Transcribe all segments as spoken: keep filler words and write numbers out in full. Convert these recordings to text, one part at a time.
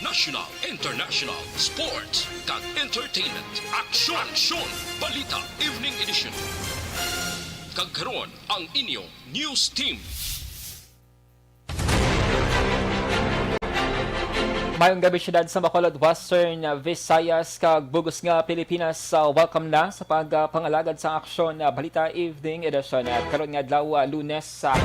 National, international, sports, kag entertainment. Aksyon! Aksyon! Balita Evening Edition. Kag karon, ang inyo news team. Mayong gabi, siyudad sa Bacolod, Western Visayas, kag bug-os nga Pilipinas. Uh, welcome na sa pagpangalagad sa Aksyon, uh, Balita Evening Edition. At karon nga adlaw, uh, Lunes, sa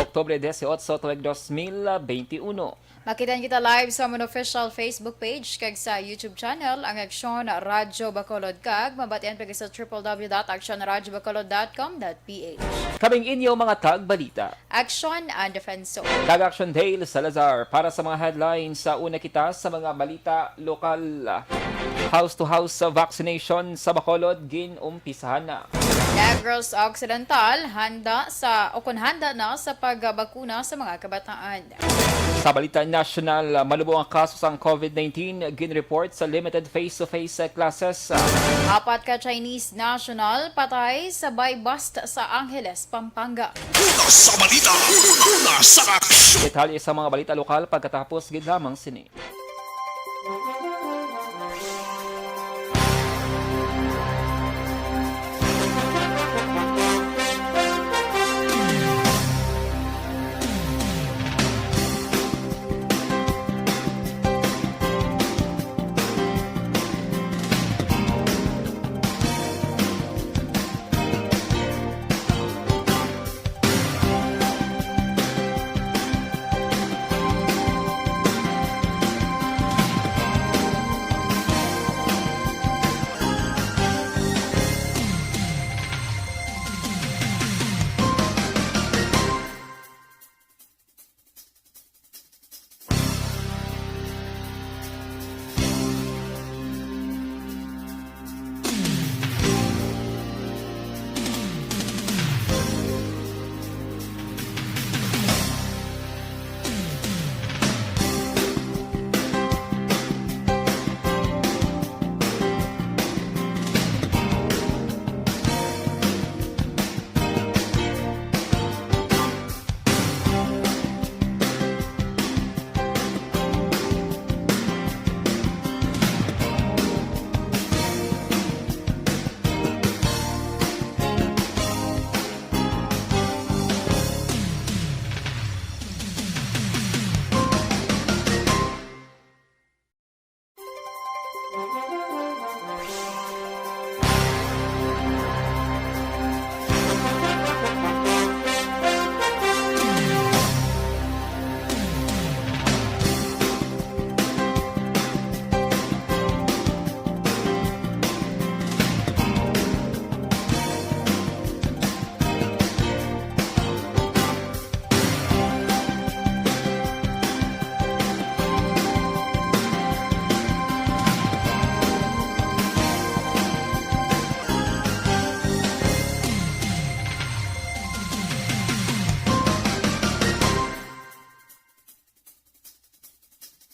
Oktubre dieciocho, tuig dos mil veintiuno. Makita kita live sa amon official Facebook page kag sa YouTube channel, ang Aksyon Radyo Bacolod, kag mabatian pa sa triple W dot aksyon radyo bacolod dot com dot P H. Kaming inyo mga tagbalita. Aksyon and Defensor. Kag Aksyon Dale Salazar para sa mga headlines. Sa una kita sa mga balita lokal. House-to-house vaccination sa Bacolod gin-umpisahan na. Negros Occidental, handa sa, o kon handa na sa pagbakuna sa mga kabataan. Sa balita nasyonal, malubo ang kaso sang COVID nineteen, gin-report sa limited face-to-face classes. Apat ka Chinese national patay sa buy-bust sa Angeles, Pampanga. Una sa balita, una sa aksyon. Detalye sa mga balita lokal pagkatapos gid lamang sini.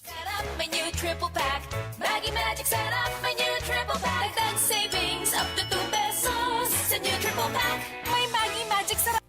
Sarap, may new triple pack. Maggi Magic Sarap, may new triple pack. Dagdag savings up to two pesos sa new triple pack. May Maggi Magic Sarap.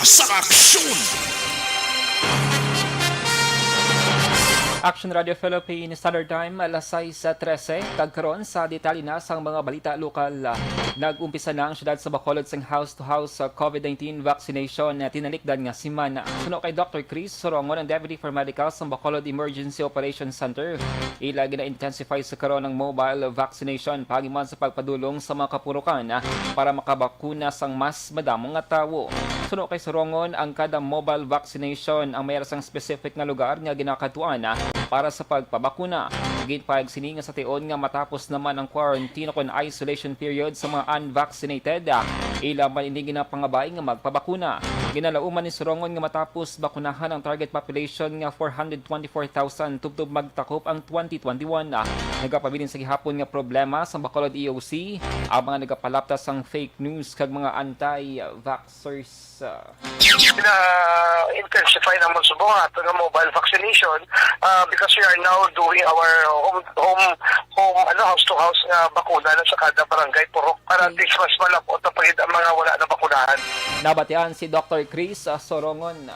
sa aksyon. Action Radio Philippines Standard Time, alas sais trese. Kag karon sa detalye na sang mga balita lokal. Nag-umpisa na ang siyudad sa Bacolod sang house-to-house sa COVID nineteen vaccination na tinalikdan nga semana. Suno kay Doctor Chris Sorongon, ang Deputy for Medical sa Bacolod Emergency Operations Center, ila gina-intensify sa karon ang mobile vaccination paagi man sa pagpadulong sa mga kapunukan para makabakuna sang mas madamo nga tawo. Suno kay Sorongon, ang kada mobile vaccination ang may ara sang specific nga lugar nga ginakadtuan para sa pagpabakuna. Ginpahayag sini nga sa tion nga matapos naman ang quarantine kon isolation period sa mga unvaccinated, ila man ini ginapangabay nga magpabakuna. Ginalauman ni Sorongon nga matapos bakunahan ang target population nga four hundred twenty-four thousand tubtob magtakop ang twenty twenty-one. Nagapabilin sa gihapon nga problema sa Bacolod E O C ang mga nagapalapta sang fake news kag mga anti-vaxxers. Na-intensify naman subong ang ato nga mobile vaccination, ah, because we are now doing our home home home ano, house to house nga bakuna na sa kada barangay, purok, para at least mas malapot na pagid ang mga wala na bakunahan. Nabatian si Doctor Chris, ah, Sorongon.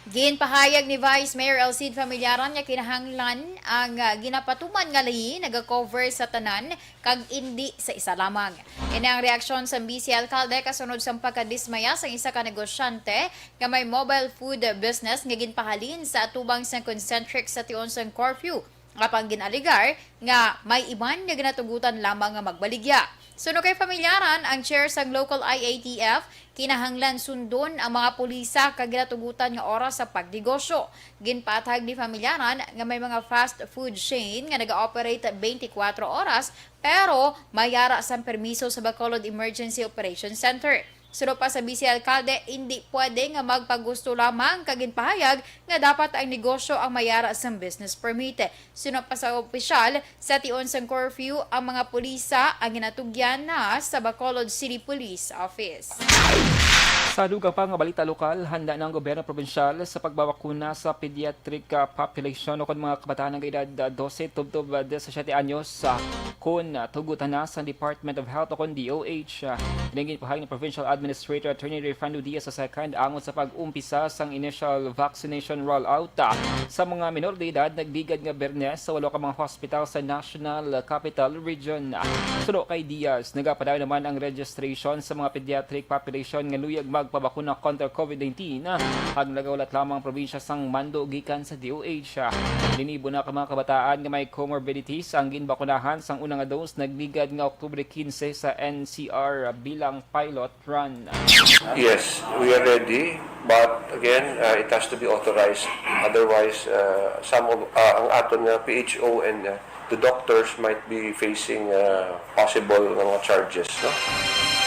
Ginpahayag ni Vice Mayor Elcid Familiaran nga kinahanglan ang, ah, ginapatuman nga layi naga-cover sa tanan kag indi sa isa lamang. Ini ang reaksyon sang Vice Alkalde kasunod sang pagkadismaya sang isa ka negosyante nga may mobile food business nga ginpahalin sa atubang sang Concentric sa tion sang curfew. Apang gin-alegar nga may iban nga ginatugutan lamang nga magbaligya. Suno kay Familiaran, ang chair sang local I A T F, kinahanglan sundon ang mga pulisa kag ginatugutan nga oras sa pagnegosyo. Ginpaathag ni Familiaran nga may mga fast food chain nga naga-operate twenty-four oras pero may ara sang permiso sa Bacolod Emergency Operation Center. Suno pa sa Vice Alkalde, indi pwede nga magpagusto lamang kag ginpahayag nga dapat ang negosyo ang may ara sang business permit. Suno pa sa opisyal, sa tion sang curfew, ang mga pulisa ang ginatugyan na sa Bacolod City Police Office. Sa dugang pa nga balita lokal, handa na ang gobyerno probinsyal sa pagbabakuna sa pediatric, ah, population o kon mga kabataan nga edad, ah, dose tubtob, ah, disasiyete anyos, ah, kon, ah, tugutan na sa Department of Health o kon D O H. Ah, ini ang ginpahayag ni Provincial Administrator Attorney Rayfrando Diaz the second angot sa pag-umpisa sang initial vaccination rollout, ah, sa mga minor de edad nagligad nga Biyernes sa walo ka mga hospital sa National Capital Region. Suno kay Diaz, nagapadayon naman ang registration sa mga pediatric population nga luyag magpabakuna kontra COVID nineteen, ah, kag nagahulat lamang ang probinsya sang mando gikan sa D O H. Linibo na ka mga kabataan nga may comorbidities ang ginbakunahan sang una nga dose nagligad nga Oktubre quince sa N C R bilang pilot run. Yes, we are ready, but again, uh, it has to be authorized. Otherwise, uh, some of uh, ang aton nga P H O and uh, the doctors might be facing uh, possible nga mga charges, no?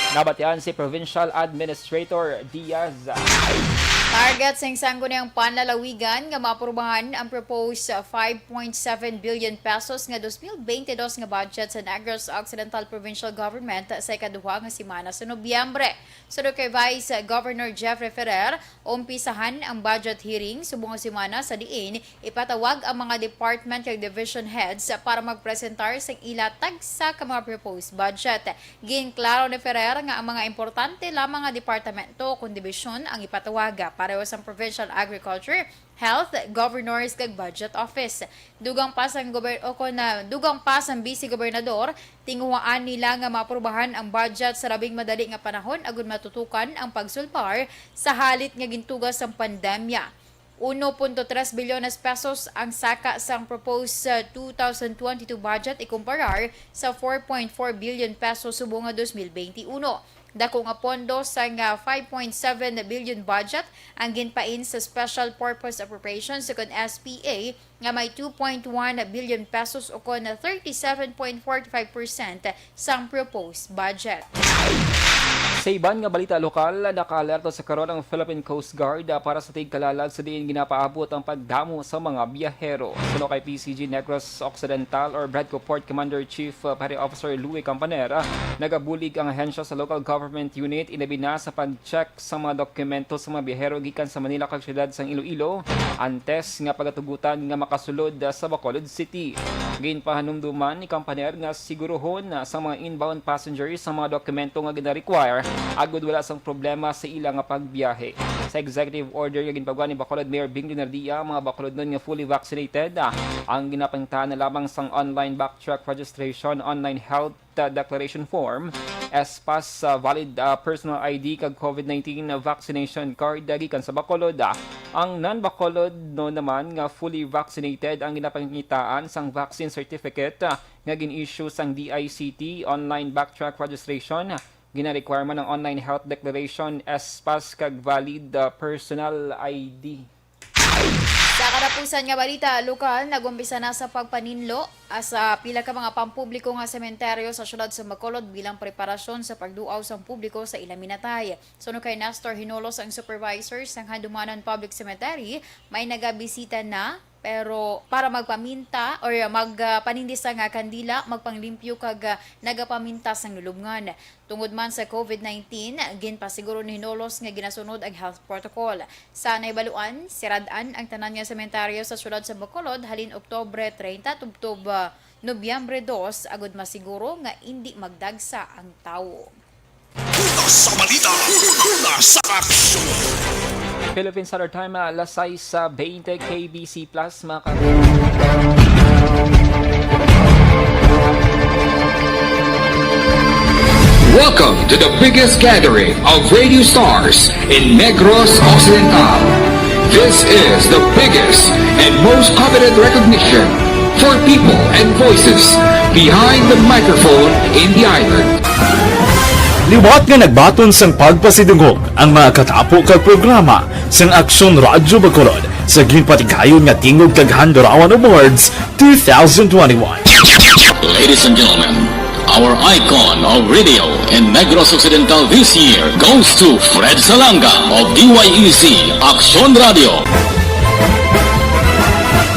Nabatian si Provincial Administrator Diaz. Target sing Sangguniang Panlalawigan nga maaprubahan ang proposed five point seven billion pesos nga twenty twenty-two nga budget sa Negros Occidental Provincial Government sa ikaduha nga semana sa Nobyembre. Suno kay Vice Governor Jeffrey Ferrer, umpisahan ang budget hearing subong nga semana sa diin ipatawag ang mga department kag division heads para magpresentar sa ila tagsa ka mga proposed budget. Ginklaro ni Ferrer nga ang mga importante lamang nga departamento kon dibisyon ang ipatawag, pareho sang Provincial Agriculture, Health, Governors kag Budget Office. Dugang pa sang gober-, o kon, ah, dugang pa sang Vice Gobernador, tinguhaan nila nga maaprubahan ang budget sa labing madali nga panahon agud matutukan ang pagsulbar sa halit nga gintuga sang pandemya. Uno punto tres bilyones pesos ang saka sang proposed sa two thousand twenty-two budget ikumparar sa four point four billion pesos subong nga dos mil benti uno. Dako nga pondo sang five point seven billion budget ang ginpain sa Special Purpose Appropriations o kon S P A nga may two point one billion pesos o kon thirty-seven point forty-five percent sang proposed budget. Sa iban nga balita lokal, nakaalerto sa karon ang Philippine Coast Guard, ah, para sa tigkalalag sa diin ginapaabot ang pagdamo sa mga biyahero. Suno kay P C G Negros Occidental or BREDCO Port Commander Chief, ah, Petty Officer Louie Campaner, ah, nagabulig ang ahensya sa local government unit, ilabi na sa pag-check sa mga dokumento sa mga biyahero gikan sa Manila kag siyudad sang Iloilo, antes nga pagatugutan nga makasulod, ah, sa Bacolod City. Ginpahanumduman ni Campaner nga siguruhon na sa mga inbound passengers ang mga dokumento nga gina-require agud wala sang problema sa ila nga pagbiyahe. Sa executive order nga ginpagawa ni Bacolod Mayor Bing Leonardia, ang mga Bacolodnon nga fully vaccinated, ah, ang ginapangitaan na lamang sang online backtrack registration, online health, ah, declaration form, S pass, ah, valid, ah, personal I D, kag COVID nineteen vaccination card, ah, gikan sa Bacolod. Ah, ang non-Bacolodnon naman nga fully vaccinated ang ginapangitaan sang vaccine certificate, ah, nga gin-issue sang D I C T, online backtrack registration, gina-require man ang online health declaration, S pass, kag valid, ah, personal I D. Sa katapusan nga balita, lokal, nag-umpisa na sa pagpaninlo, ah, sa pila ka mga pampubliko nga sementeryo sa siyudad sa Bacolod bilang preparasyon sa pagduaw sang publiko sa ila minatay. Suno kay Nestor Hinolos, ang supervisor sang Handumanan Public Cemetery, may nagabisita na, pero para magpaminta or magpanindis sang kandila, magpanglimpyo kag, ah, nagapaminta sang lulubngan. Tungod man sa COVID nineteen, ginpasiguro ni Hinolos nga ginasunod ang health protocol. Sa nahibaluan, sirad-an ang tanan nga sementeryo sa siyudad sa Bacolod halin Oktubre treinta tubtob, ah, Nobyembre dos, agud masiguro nga indi magdagsa ang tawo. Una sa balita, una sa aksyon. Philippine Standard Time, ah, alas sais, ah, veinte, K B C Plus, mga ka- Welcome to the biggest gathering of radio stars in Negros Occidental. This is the biggest and most coveted recognition for people and voices behind the microphone in the island. Liwat nga nagbaton sang pagpasidungog ang mga katapo kag programa sang Aksyon Radyo Bacolod sa ginpatigayon nga Tingog kag Handurawan Awards two thousand twenty-one. Ladies and gentlemen, our icon of radio in Negros Occidental this year goes to Fred Salanga of D Y E Z Aksyon Radio.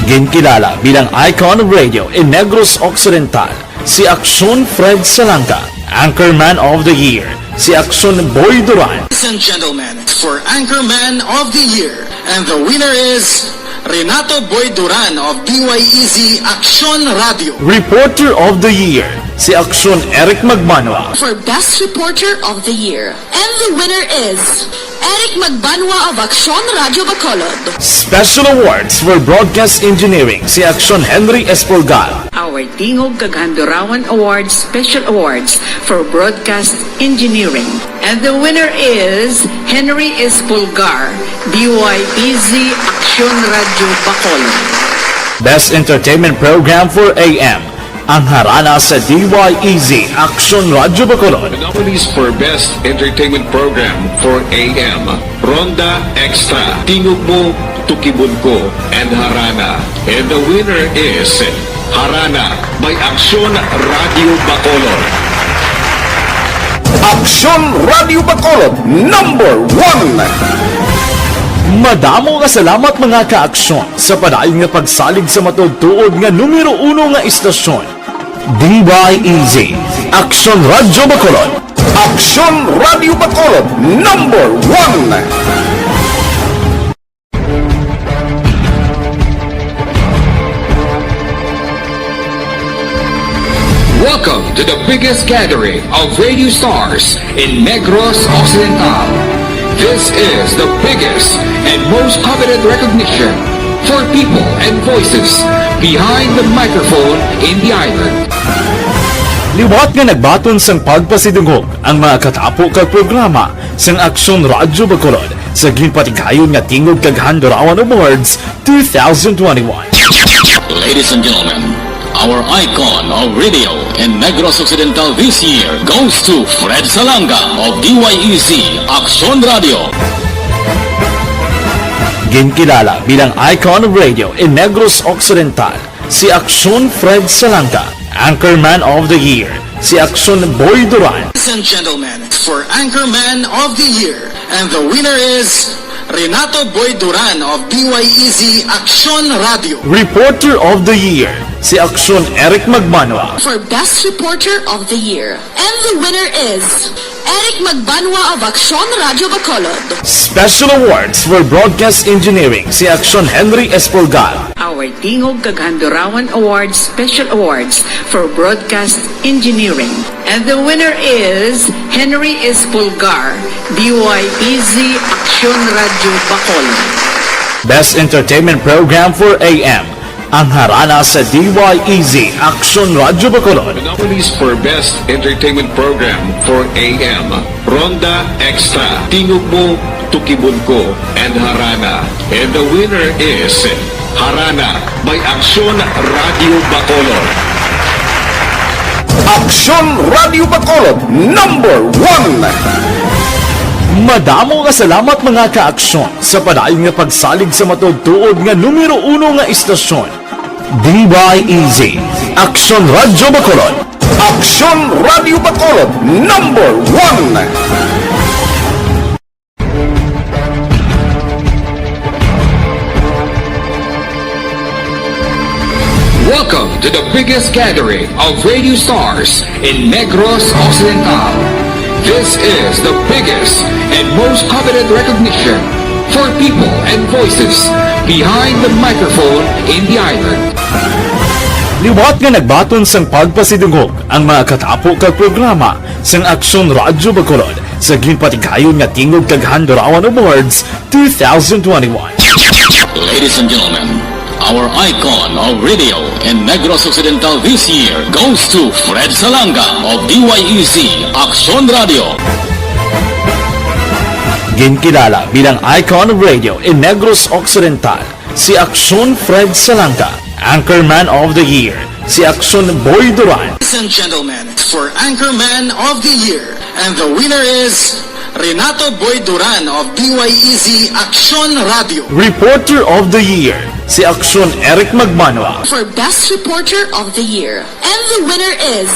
Ginkilala bilang icon of radio in Negros Occidental si Aksyon Fred Salanga, Anchorman of the Year, si Aksyon Boy Duran. Ladies and gentlemen, for Anchorman of the Year, and the winner is Renato Boy Duran of D Y E Z Aksyon Radio. Reporter of the Year, si Aksyon Eric Magbanwa. For Best Reporter of the Year, and the winner is Eric Magbanwa of Aksyon Radio Bacolod. Special Awards for Broadcast Engineering, si Aksyon Henry Espolgar. Our Tingog kag Handurawan Awards Special Awards for Broadcast Engineering. And the winner is Henry Espolgar, D Y E Z Aksyon Radio Bacolod. Best Entertainment Program for A M, ang Harana sa D Y E Z Aksyon Radio Bacolod. The nominees for Best Entertainment Program for A M, Ronda Extra, Tingog Mo, Tukibon Ko, and Harana. And the winner is Harana by Aksyon Radio Bacolod. Aksyon Radio Bacolod, number one! Madamo nga salamat, mga ka-Aksyon, sa padayon nga pagsalig sa matuod-tuod nga numero uno nga istasyon, D Y E Z, Aksyon Radio Bacolod. Aksyon Radio Bacolod, number one! Welcome to the biggest gathering of radio stars in Negros Occidental. This is the biggest and most coveted recognition for people and voices behind the microphone in the island. Liwat nga nagbaton sang pagpasidungog ang mga katapo kag programa sang Aksyon Radyo Bacolod sa ginpatigayon nga Tingog kag Handurawan Awards two thousand twenty-one. Ladies and gentlemen, our icon of radio in Negros Occidental this year goes to Fred Salanga of D Y E Z Aksyon Radio. Ginkilala bilang icon of radio in Negros Occidental si Aksyon Fred Salanga, Anchorman of the Year, si Aksyon Boy Duran. Ladies and gentlemen, for Anchorman of the Year, and the winner is Renato Boy Duran of D Y E Z Aksyon Radio. Reporter of the Year, si Aksyon Eric Magbanwa. For Best Reporter of the Year, and the winner is Eric Magbanwa of Aksyon Radio Bacolod. Special Awards for Broadcast Engineering, si Aksyon Henry Espolgar. Our May Tingog kag Handurawan Awards Special Awards for Broadcast Engineering. And the winner is Henry Espulgar, D Y E Z Aksyon Radyo Bacolod. Best Entertainment Program for A M, ang harana sa D Y E Z Aksyon Radyo Bacolod. Nominees for Best Entertainment Program for A M, Ronda Extra, Tingog Mo, Tukibon Ko, and Harana. And the winner is Harana by Aksyon Radio Bacolod. Aksyon Radio Bacolod, number one. Madamo nga salamat, mga ka-aksyon, sa padayon nga pagsalig sa matuod-tuod nga numero uno nga istasyon, D Y E Z, Aksyon Radyo Bacolod. Aksyon Radio Bacolod, number one. Welcome to the biggest gathering of radio stars in Negros Occidental. This is the biggest and most coveted recognition for people and voices behind the microphone in the island. Liwat nga nagbaton sang pagpasidungog ang mga katapo kag programa sang Aksyon Radyo Bacolod sa ginpatigayon nga Tingog kag Handurawan Awards two thousand twenty-one. Ladies and gentlemen, our icon of radio in Negros Occidental this year goes to Fred Salanga of D Y E Z Aksyon Radio. Ginkilala bilang icon of radio in Negros Occidental si Aksyon Fred Salanga. Anchorman of the Year, si Aksyon Boy Duran. Ladies and gentlemen, for Anchorman of the Year, and the winner is Renato Boy Duran of D Y E Z Aksyon Radio. Reporter of the Year, si Aksyon Eric Magbanwa. For Best Reporter of the Year, and the winner is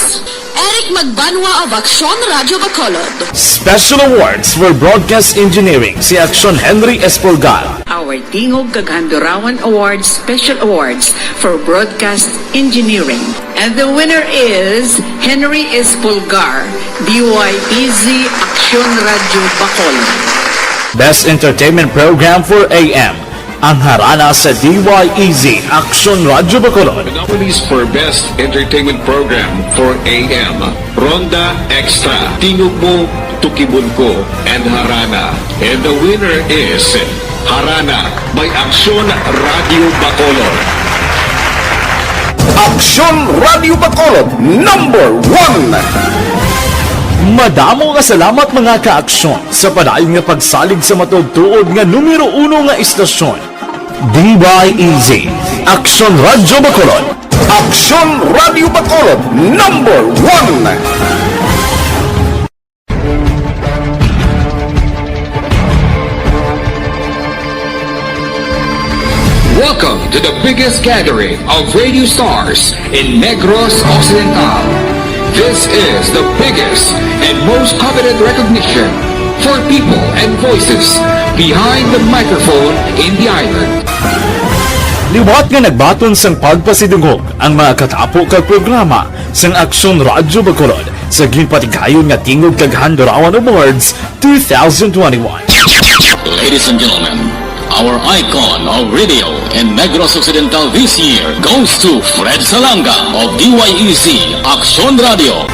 Eric Magbanwa of Aksyon Radio Bacolod. Special Awards for Broadcast Engineering, si Aksyon Henry Espolgar. Our Tingog kag Handurawan Awards Special Awards for Broadcast Engineering. And the winner is Henry Espolgar, D Y E Z Aksyon Radio Bacolod. Best Entertainment Program for A M, ang harana sa D Y E Z Aksyon Radio Bacolod. The nominees for Best Entertainment Program for A M, Ronda Extra, Tingog Mo, Tukibon Ko, and Harana. And the winner is Harana by Aksyon Radio Bacolod. Aksyon Radio Bacolod, number one. Madamo nga salamat, mga ka-aksyon, sa padayon nga pagsalig sa matuod-tuod nga numero uno nga istasyon, D Y E Z, Aksyon Radio Bacolod. Aksyon Radio Bacolod, number one. Welcome to the biggest gathering of radio stars in Negros Occidental. This is the biggest and most coveted recognition for people and voices behind the microphone in the island. Liwat nga nagbaton sang pagpasidungog ang mga katapo kag programa sang Aksyon Radyo Bacolod sa ginpatigayon nga Tingog kag Handurawan Awards two thousand twenty-one. Ladies and gentlemen, our icon of radio in Negros Occidental this year goes to Fred Salanga of D Y E Z Aksyon Radio.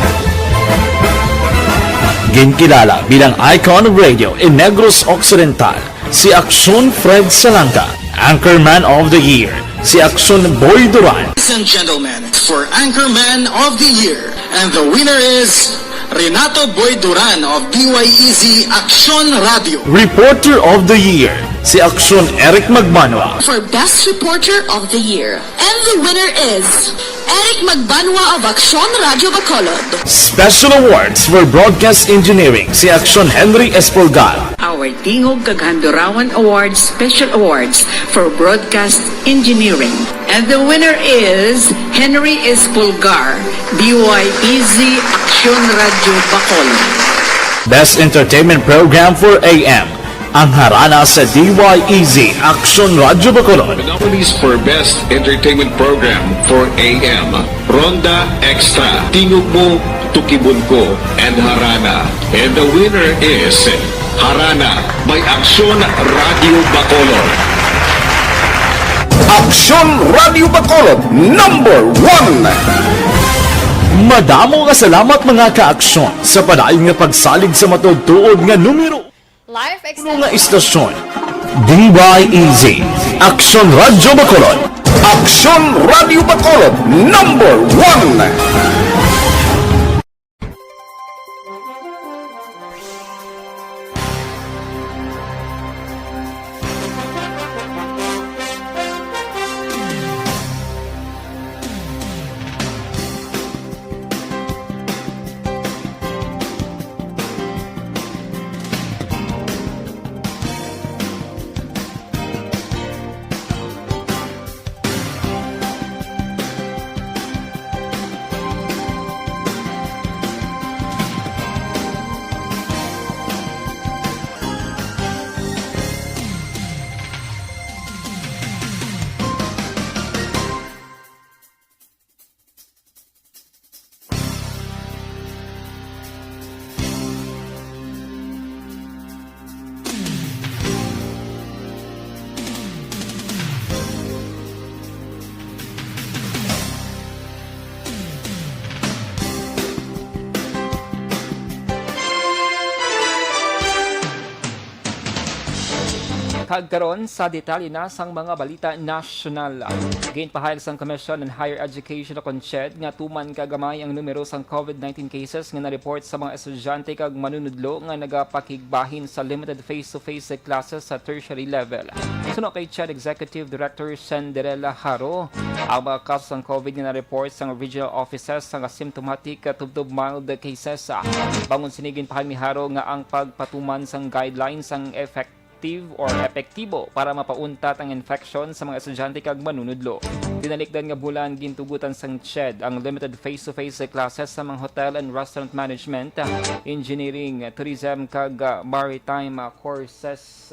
Ginkilala bilang icon of radio in Negros Occidental si Aksyon Fred Salanga. Anchorman of the Year, si Aksyon Boy Duran. Ladies and gentlemen, for Anchorman of the Year, and the winner is Renato Boy Duran of D Y E Z Aksyon Radio. Reporter of the Year, si Aksyon Eric Magbanwa. For Best Reporter of the Year, and the winner is Eric Magbanwa of Aksyon Radio Bacolod. Special Awards for Broadcast Engineering, si Aksyon Henry Espolgar. Our Tingog kag Handurawan Awards Special Awards for Broadcast Engineering. And the winner is Henry Espolgar, D Y E Z Aksyon Radio Bacolod. Best Entertainment Program for A M, ang harana sa D Y E Z Aksyon Radio Bacolod. The nominees for Best Entertainment Program for A M, Ronda Extra, Tingog Mo, Tukibon Ko, and Harana. And the winner is Harana by Aksyon Radio Bacolod. Aksyon Radio Bacolod, number one. Madamo nga salamat, mga ka-aksyon, sa padayon nga pagsalig sa matuod-tuod nga numero Life uno nga extension. Istasyon. D Y E Z. Aksyon Radio Bacolod. Aksyon Radio Bacolod, number one. Kag karon, sa detalye na sang mga balita nasyonal. Ginpahayag sang Commission on Higher Education o CONHED nga tuman ka gamay ang numero sang COVID nineteen cases nga na-report sa mga estudyante kag manunudlo nga nagapakigbahin sa limited face-to-face classes sa tertiary level. Suno kay CHED Executive Director Shenderella Haro, ang mga kaso sang COVID nga na-report sang regional offices sang asymptomatic tubtob mild cases. Bangod sini, ginpahayag ni Haro nga ang pagpatuman sang guidelines ang effective or epektibo para mapauntat ang infection sa mga estudyante kag manunudlo. Tinalikdan nga bulan, gintugutan sang CHED ang limited face-to-face classes sa mga hotel and restaurant management, engineering, tourism, kag, ah, maritime, ah, courses.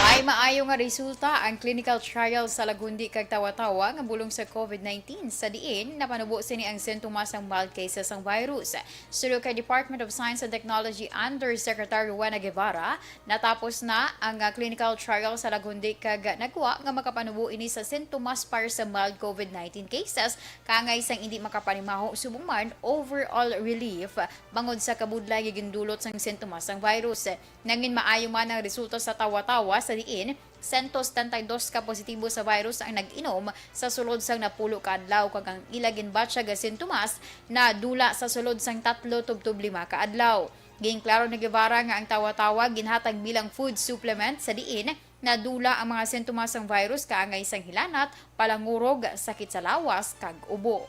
May maayo nga resulta ang clinical trial sa Lagundi kag Tawa-Tawa nga bulong sa COVID nineteen, sa diin napanubo sini ang sintomas sang mild cases sang virus. Suno kay Department of Science and Technology Undersecretary Rowena Guevara, natapos na ang, ah, clinical trial sa Lagundi kag nagwa nga makapanubo ini sa sintomas para sa mild COVID nineteen cases, kaangay sang indi makapanimaho, subong man overall relief bangod sa kabudlay nga gindulot sang sintomas sang virus. Nangin maayo man ang resulta sa Tawa-Tawa, sa diin sento setenta y dos ka positibo sa virus ang nag-inom sa sulod sang napulo ka adlaw, kag ang ila ginbatya nga sintomas nadula sa sulod sang tatlo tubtob lima ka adlaw. Ginklaro ni Guevara nga ang Tawa-Tawa ginhatag bilang food supplement, sa diin nadula ang mga sintomas sang virus kaangay sang hilanat, palangurog, sakit sa lawas, kag ubo.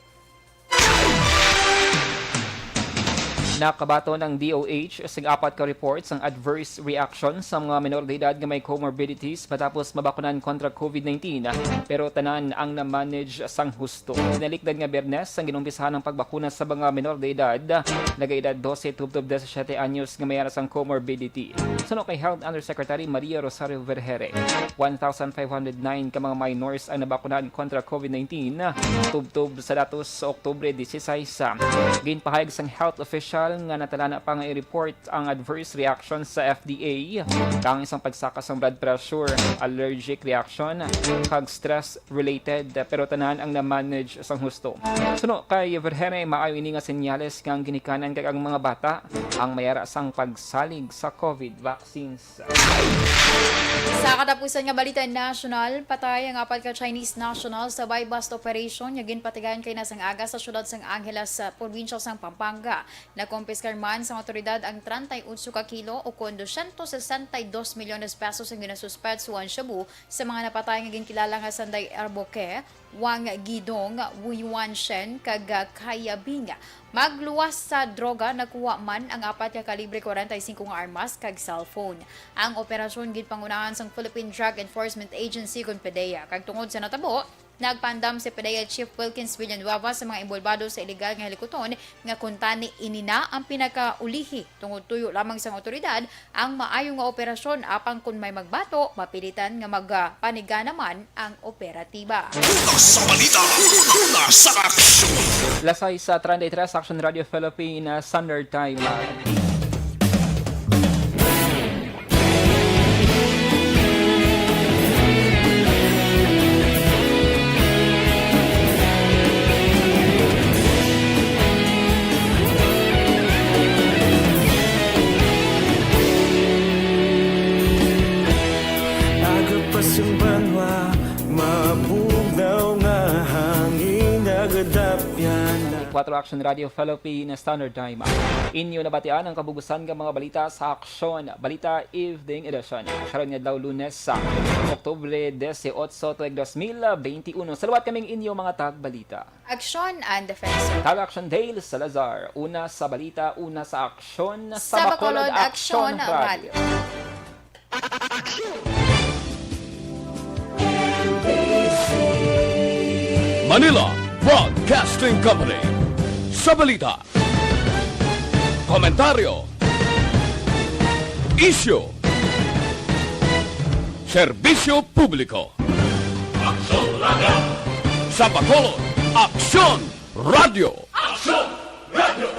Nakabaton ang D O H sing apat ka reports sang adverse reaction sa mga menor de edad nga may comorbidities matapos mabakunan kontra COVID nineteen, pero tanan ang na-manage sang husto. Tinalikdan nga Biyernes ang ginumpisahan ang pagbakuna sa mga menor de edad, nagaedad dose tubtob disisiete anyos, nga may ara sang comorbidity. Suno kay Health Undersecretary Maria Rosario Vergeire, one thousand five hundred nine ka mga minors ang nabakunan kontra COVID nineteen, tubtob sa datos sa Oktubre dieciséis. Ginpahayag sang health official nga natalana pa nga i-report ang adverse reaction sa F D A, kang isang pagsaka sang blood pressure, allergic reaction, kag stress-related, pero tanan ang na-manage sang husto. Suno kay Vergeire, maayo ini nga senyales nga ang ginikanan kag ang mga bata ang may ara sang pagsalig sa COVID vaccines. Sa katapusan nga balita nasyonal, patay ang apat ka Chinese national sa buy-bust operation nga ginpatigayon kaina sang aga sa siyudad sang Angeles, sa probinsya sang Pampanga. Nakumpiskar man sang awtoridad ang treinta y ocho ka kilo, o kon doscientos sesenta y dos milyones pesos, ang ginasuspetso nga shabu sa mga napatay nga ginkilala nga Sanday Arboque, Wang Guidong, Wu Yuan Shen, kag, ah, Kaya Bing. Magluwas sa droga, nakuha man ang apat ka kalibre kwarenta y singko nga armas kag cellphone. Ang operasyon ginpangunahan sang Philippine Drug Enforcement Agency, kon PDEA, kag tungod sa natabo, nagpaandam si PDEA Chief Wilkins Villanueva sa mga inbolbado sa iligal nga hilikuton nga kuntani ini na ang pinakaulihi, tungod tuyo lamang sang awtoridad ang maayo nga operasyon, apang kon may magbato, mapilitan nga magpanigana man ang operatiba. Una sa balita, una sa aksyon. Alas sais treinta y tres, Action Radio Philippines, Standard Time. Kuwatro Action Radio Philippine Standard Time. Inyo nabatian ang kabugusan nga mga balita sa Aksyon Balita Evening Edition. Karon nga adlaw, Lunes, sa Oktubre dieciocho, tuig dos mil benti uno. Sa liwat kaming inyo mga tagbalita. Aksyon and Defense. Kag Action Dale Salazar. Una sa balita, una sa aksyon, sa Bacolod, Aksyon Radyo. Manila Broadcasting Company. Sa balita, komentaryo, isyu, serbisyo publiko. Aksyon Radyo. Sa Bacolod, Aksyon Radyo. Aksyon Radyo.